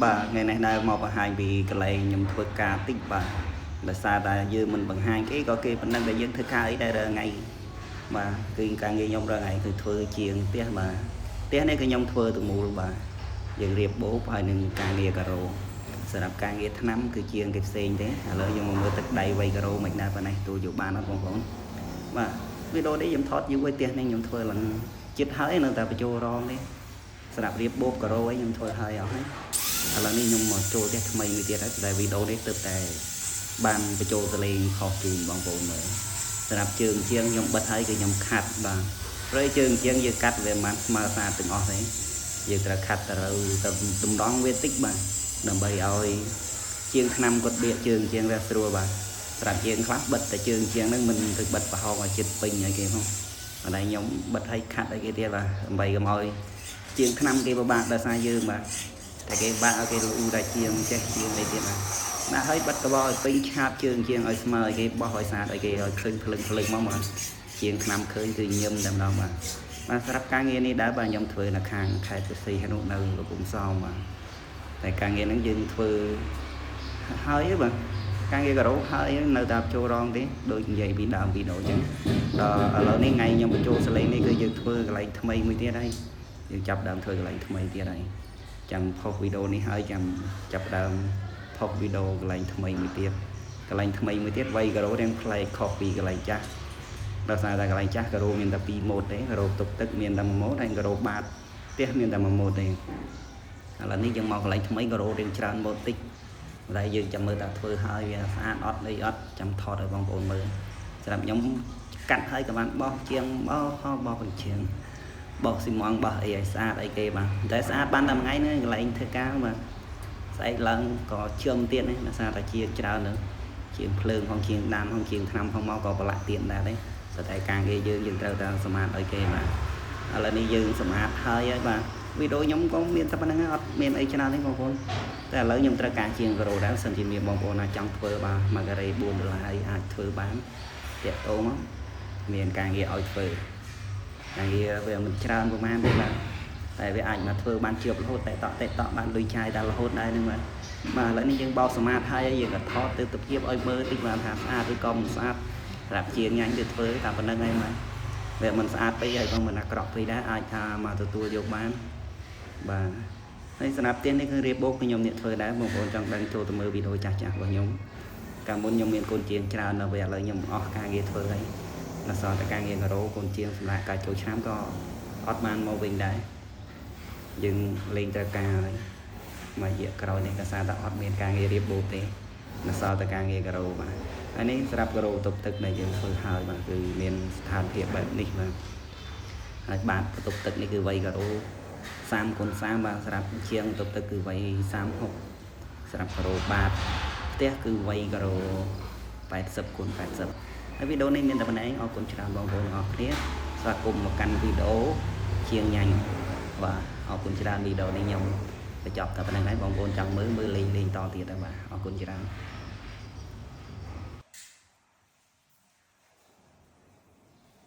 បាទថ្ងៃនេះដែរមកបង្ហាញពីកន្លែងខ្ញុំធ្វើការតិចបាទដោយសារតែយើងមិនបង្ហាញគេក៏គេប៉ុណ្ណឹងដែលយើងធ្វើការអីដែររាល់ថ្ងៃបាទគឺការងារខ្ញុំរាល់ថ្ងៃគឺធ្វើជាងផ្ទះបាទផ្ទះនេះគឺខ្ញុំធ្វើទាំងមូលបាទយើងរៀបបូបហើយនឹងការងារការ៉ូសម្រាប់ការងារថ្នាំគឺជាងគេផ្សេងទេឥឡូវយើងមកមើលទឹកដៃវៃការ៉ូមិនដែរប៉ុណ្ណេះទូយកបានអត់បងប្អូនបាទវីដេអូនេះខ្ញុំថតយូរហើយផ្ទះនេះខ្ញុំធ្វើឡើងចិត្តហើយនៅតែបញ្ចូលរងទេសម្រាប់រៀបបូបការ៉ូអីខ្ញុំធ្វើហើយអស់ហើយឥឡូវនេះខ្ញុំមកចូលផ្ទះថ្មីមួយទៀតហើយតែវីដេអូនេះទើបតែបានបញ្ចូលសលេងខុសជូនបងប្អូនមើលសម្រាប់ជើងជាងខ្ញុំបិទហើយគឺខ្ញុំខាត់បាទព្រោះជើងជាងយើងកាត់វាមិនបានស្មើស្អាតទាំងអស់ទេយើងត្រូវខាត់ទៅទៅតម្រង់វាតិចបាទដើម្បីឲ្យជាងឆ្នាំគាត់បៀកជើងជាងវាស្រួលបាទសម្រាប់ជើងខ្លះបិទតែជើងជាងហ្នឹងមិនទៅបិទប្រហោងឲ្យចិត្តពេញឲ្យគេផងប៉ុន្តែខ្ញុំបិទឲ្យខាត់ឲ្យគេទៀតបាទដើម្បីកុំឲ្យជាងឆ្នាំគេពិបាកដោយសារយើងបាទតែគេបាក់ឲ្យគេលូតែជាងចេះជាងអីទៀតបាទដាក់ឲ្យបិទកបោឲ្យពេញឆាបជើងជាងឲ្យស្មើឲ្យគេបោះឲ្យស្អាតឲ្យគេឲ្យឃើញភ្លឹងភ្លឹងមកបាទជាងឆ្នាំឃើញគឺញឹមតែម្ដងបាទបាទសម្រាប់ការងារនេះដែរបាទខ្ញុំធ្វើនៅខាងខេត្តព្រះសីហនុនៅកំពង់សោមបាទតែការងារហ្នឹងយើងធ្វើហើយបាទការងារការ៉ូហើយនៅតែចូលរងទេដូចនិយាយពីដើមវីដេអូអញ្ចឹងដល់ឥឡូវនេះថ្ងៃខ្ញុំបញ្ចូលសលេងនេះគឺយើងធ្វើកន្លែងថ្មីមួយទៀតហើយយើងចាប់ដើមធ្វើកន្លែងថ្មីទៀតហើយចាំផុសវីដេអូនេះហើយចាំចាប់ដើមផុសវីដេអូកន្លែងថ្មីមួយទៀតកន្លែងថ្មីមួយទៀតវៃការ៉ូរៀងប្លែកខុសពីកន្លែងចាស់ដោយសារតែកន្លែងចាស់ការ៉ូមានតែ2ម៉ូតទេការ៉ូទុកទឹកមានតែ1ម៉ូតហើយការ៉ូបាតផ្ទះមានតែ1ម៉ូតទេឥឡូវនេះយើងមកកន្លែងថ្មីការ៉ូរៀងច្រើនម៉ូតតិចតែយើងចាំមើលថាធ្វើហើយវាស្អាតអត់អីអត់ចាំថតឲ្យបងប្អូនមើលសម្រាប់ខ្ញុំកាត់ហើយក៏បានបោះជាងបោះហោបោះកញ្ជៀងបោះស៊ីម៉ងបោះអីឲ្យស្អាតអីគេបាទតែស្អាតបានតែមួយថ្ងៃហ្នឹងកន្លែងធ្វើការបាទស្អែកឡើងក៏ជើមទៀតនេះដោយសារតែជាងច្រើនទៅជាងភ្លើងផងជាងដាំផងជាងថ្នាំផងមកក៏ប្រឡាក់ទៀតដែរទេតែការងារយើងយើងត្រូវតែសម្អាតឲ្យគេបាទឥឡូវនេះយើងសម្អាតហើយហើយបាទវីដេអូខ្ញុំក៏មានតែប៉ុណ្្នឹងអត់មានអីច្រើនទេបងប្អូនតែឥឡូវខ្ញុំត្រូវការជាងការ៉ូដែរសិនជាមានបងប្អូនណាចង់ធ្វើបាទមួយការ៉េ4ដុល្លារអាចធ្វើបានតាក់ទងមកមានការងារឲ្យធ្វើការងារវាមិនច្រើនប្រហែលទេបាទតែវាអាចមកធ្វើបានជាប់រហូតតែតក់តែតក់បានលុយចាយតែរហូតដែរហ្នឹងបាទបាទឥឡូវនេះយើងបោសសម្អាតហើយយើងក៏ថតទិដ្ឋភាពឲ្យមើលតិចបាទថាស្អាតឬក៏មិនស្អាតសម្រាប់ជាងញ៉ាញ់ទៅធ្វើតែប៉ុណ្្នឹងហើយបាទវាមិនស្អាតពេកហើយក៏មិនអាក្រក់ពេកដែរអាចថាមកទទួលយកបានបាទហើយសម្រាប់ផ្ទះនេះគឺរៀបបូកខ្ញុំអ្នកធ្វើដែរបងប្អូនចង់ដឹងចូលទៅមើលវីដេអូចាស់ៗរបស់ខ្ញុំកាលមុនខ្ញុំមានកូនជាងច្រើនដល់ពេលឥឡូវខ្ញុំអស់ការងារធ្វើហើយដល់សល់តែការងារការ៉ូកូនជាងសម្រាប់ការចូលឆ្នាំក៏អត់បានមកវិញដែរយើងលេងត្រូវការហើយមួយរយៈក្រោយនេះដោយសារតែអត់មានការងាររៀបបូកទេដល់សល់តែការងារការ៉ូបាទហើយនេះសម្រាប់ការ៉ូទប់ទឹកដែលយើងធ្វើហើយបាទគឺមានស្ថានភាពបែបនេះបាទហើយបាតបន្ទប់ទឹកនេះគឺវៃការ៉ូ30គុណ30បាទសម្រាប់ជាងបន្ទប់ទឹកគឺវៃ36សម្រាប់ការ៉ូបាតផ្ទះគឺវៃការ៉ូ80គុណ80ហើយវីដេអូនេះមានតែប៉ុណ្្នេះឯងអរគុណច្រើនបងប្អូនទាំងអស់គ្នាស្វាគមន៍មកកាន់វីដេអូជាងញ៉ាញ់បាទអរគុណច្រើនវីដេអូនេះខ្ញុំបញ្ចប់តែប៉ុណ្្នឹងហើយបងប្អូនចង់មើលមើលលេងលេងតទៀតដែរបាទអរគុណច្រើន។